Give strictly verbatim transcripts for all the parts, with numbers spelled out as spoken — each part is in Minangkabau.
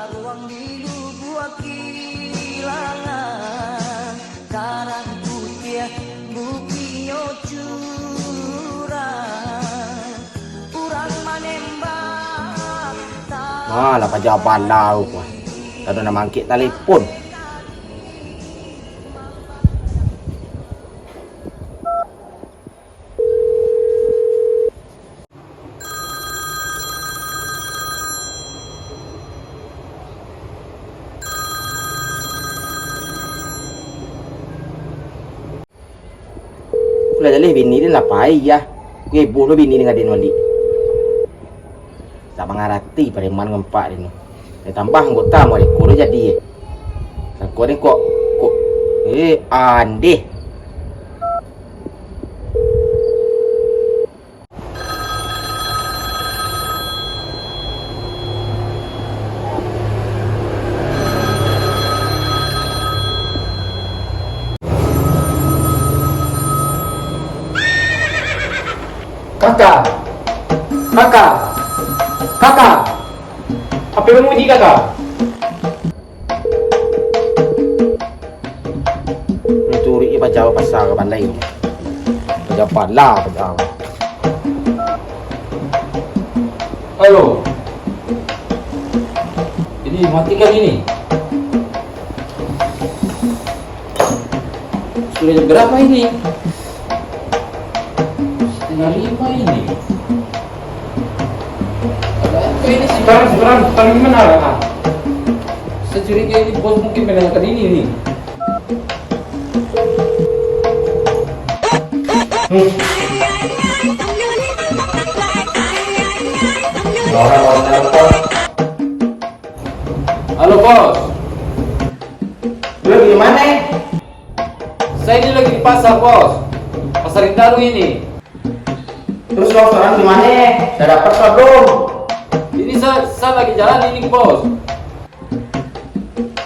Ruang di lubuak kilangan, karang putiah bukiknyo curang. Urang manembak. Malah paja bala ko. Tado nak mangkek talipon. Lah jaleh bini den lah pai, yah. Heboh lo bini den ka den baliak. Tak mangarati pareman ngampak den tu. Ditambah anggota mode ko lo jadi. Sangko den kok, kok, eh, andeh. Kaka! Kaka! Kaka! Apo nan bunyi, Kaka? Dituruik paja pasa ka balai tu. Paja bala, paja. Halo. Ini matikan ini. Sudah jam berapa ini? Setengah lima ini. Ada apa ini sih? Sekarang, sekarang, sekarang gimana, Kak? Saya curiga ini bos mungkin menanyakan ini nih. Hmm. Orang-orang apa? Halo, Bos. Lu di mana? Saya ini lagi di pasar, Bos. Pasar Indaru ini. Terus lo sekarang di mana? Sudah dapat apa belum? Ini saya, saya lagi jalan ini, Bos.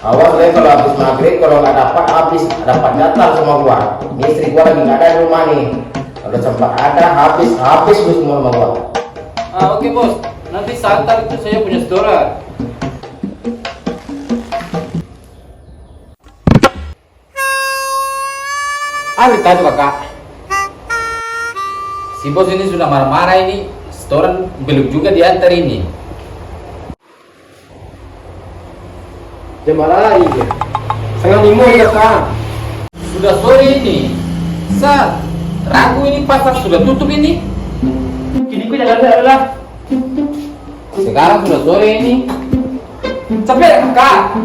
Awas deh, kalau habis maghrib, kalau nggak dapat, habis dapat gatal sama gua. Ini istri gua lagi nggak ada di rumah nih. Kalau sempat ada, habis, habis lu semua sama gua. Ah, oke, Bos. Nanti saya antar itu saya punya setoran. Ah, tadi, Kakak. Si bos ini sudah marah-marah ini. Setoran belum juga diantar ini. Jam bara lai, Kak? Satangah limo, Kak. Sudah sore ini. Sa, ragu ini pasar sudah tutup ini. Kini ko jalan dak lah. Sekarang sudah sore ini. Capek, Kak.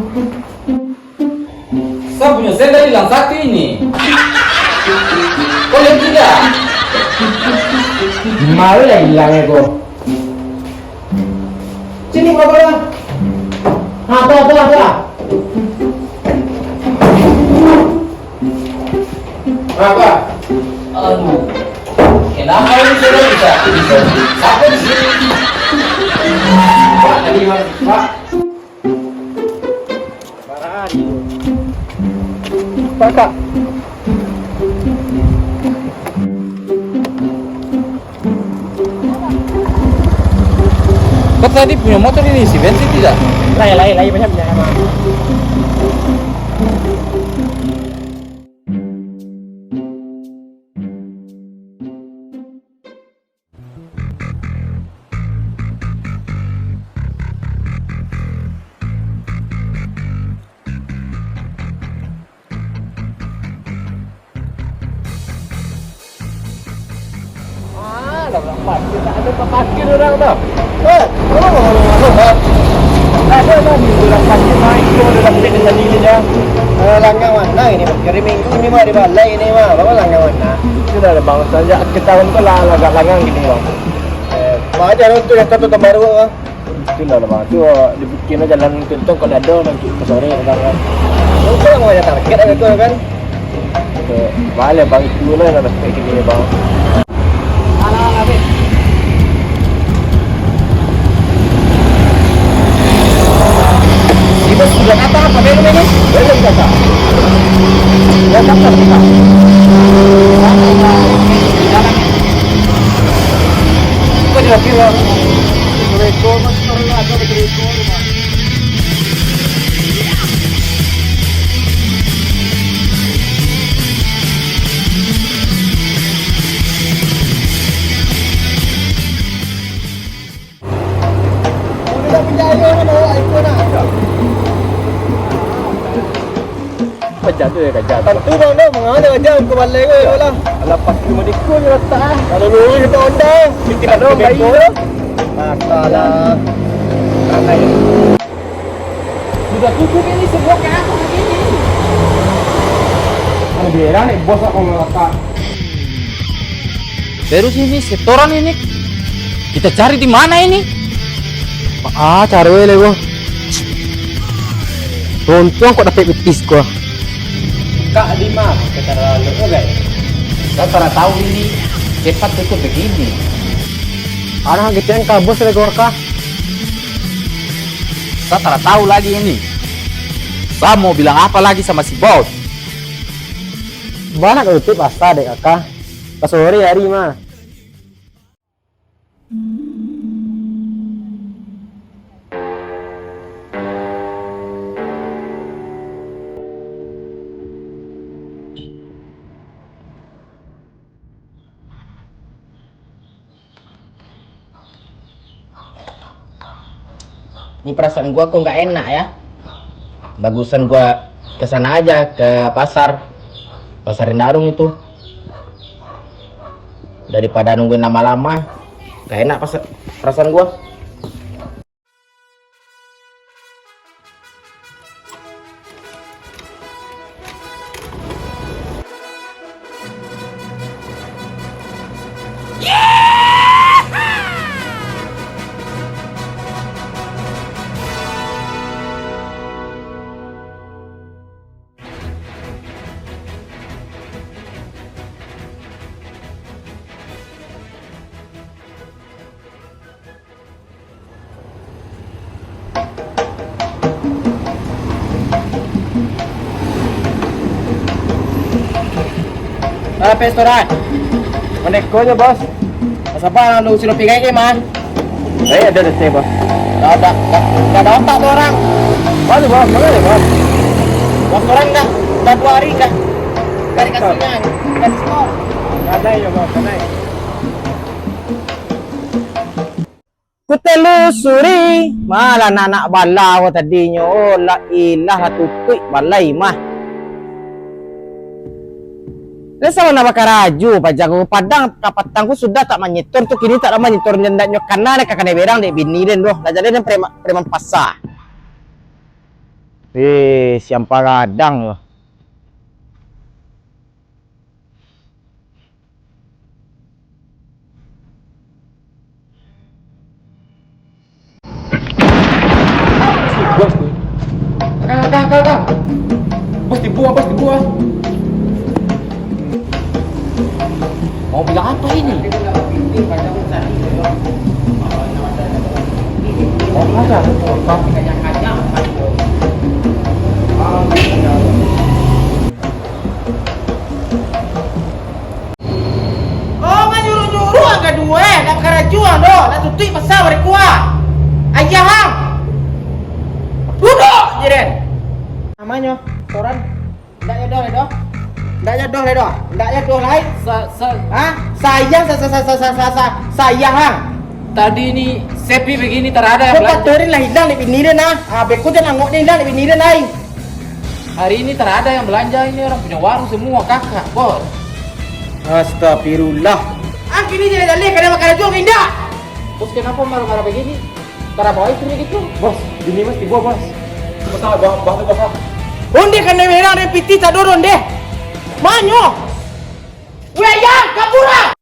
Sa punyo sendal ilang satu ini. Ko lihat tidak? Di ma lah ilang ko? Sini, bawa pulang. Nah, tuh, tuh, tuh. Kenapa? Aduh. Kenapa ini sudah bisa? Bisa. Siapa di sini? Pak, tadi, Pak. Pak. Kau tadi punya motor ini isi bensin tidak? Lai, lai, lai, banyak, banyak, banyak. Ah, lah urang parkir, tak ada tempat parkir urang tu. Eh, urang, urang, urang, urang. Tak ada lah ni, urang parkir naik tu, urang parkir di sini je. Eh, langgang mana ini, Bang? Hari Minggu ni mah, hari balai ni mah. Bang, langgang mana? Itulah, Bang, sejak ketahuan tu lah agak langgang gini, Bang. Eh, Bang, aja tu, yang satu tempat baru, Bang. Itulah lah, Bang. Tu, ah, dibikin lah jalan kentong kalau ada nanti ke sore, Bang, kan. Itu yang ada target ada tu, kan? Oke, boleh, Bang. Itu lah yang ada target gini, Bang. Alah, alah, Bang. Itu sudah kata apa, Bang, ini? Belum kata. Ya, kata, kata. Kau juga kira. Rekor, Mas, kalau ada rekor, Mas. Kaja tu ya, kaja tu. Tantu bang tu, mangana kaja ka balai ko lah. Alah, pasti rumah diko je latak ah. Kalau lu kita onda. Kita ada bayi tu. Masalah. Tanah ya. Sudah cukup ini semua ke aku begini. Mana biaran ni bos aku ngelatak. Terus ini setoran ini kita cari di mana ini? Ah, caro e lai, Bos. Untuang kok dapek betis gua. Kak Dima, kita lalu, oke. Saya tak tahu ini cepat tutup begini. Arah gitu yang kabus dari gua kah? Sa tara tahu lagi ini. Sa mau bilang apa lagi sama si bos? Bana ka tutuik pasa dek kaka. Ka sore hari mah. Ni perasaan gua kok nggak enak ya. Bagusan gua ke sana aja, ke pasar. Pasar Indarung itu. Daripada nungguin lama-lama, nggak enak pas-, perasaan gua. Nah, restoran. Mandeko aja, Bos. Saba, anu, silopi gai ke, mah? Eh, ado, ado teh, Bos. Dah, dah, dah, dah ada otak tu orang. Baru, Bos, mana dia, Bos? Bos orang dah, dah dua hari dah. Dari kasihnya, kasih skor. Ada ya, Bos, ada ya. Kutelusuri, malah anak bala ko tadinyo, oh, la ilah, lah tutuik balai mah. Lah, samo nak bakarajo, paja ko, padang kapatang ko sudah tak manyetor tu, kini tak lah manyetor, ndak nyo kana, ka kanai berang dek bini den doh, lah jadi den preman, preman pasa. Eh, siang pagadang tu. Bos tu. Kang, kang, kang, kang. Bos tibo, bos tibo. Mau bilang apa ini? Oh, ada. Oh, manyuruh-nyuruh ang kaduo, eh, nak karajo ang doh, nak tutuik pasa barikuah. Ayah ang. Duduk je den. Namonyo, Toran. Ndak yo doh lai doh. Ndak yo doh lai doh. Ndak yo doh lai. Sa-, sa- Hah? Sayang sa-, sa-, sayang ang. Tadi ni sepi begini, tak ada yang belanja. Patorin lah ilang dek bini den nah. Ah, beko jan angok den ilang dek bini den lai. Hari ini tak ada yang belanja, ini orang punya warung semua, kakak, bos. Astagfirullah. Ang kini jaleh-jaleh ka makan rajo, indak? Bos, kenapa marah-marah begini? Tara bawa istri gitu. Bos, bini mas tibo, bos. Bos, ah, bos, bos, bos, ah. Onde kanai merang den pitih sadoro deh. Manyo? Weh, ayah, kabur ah!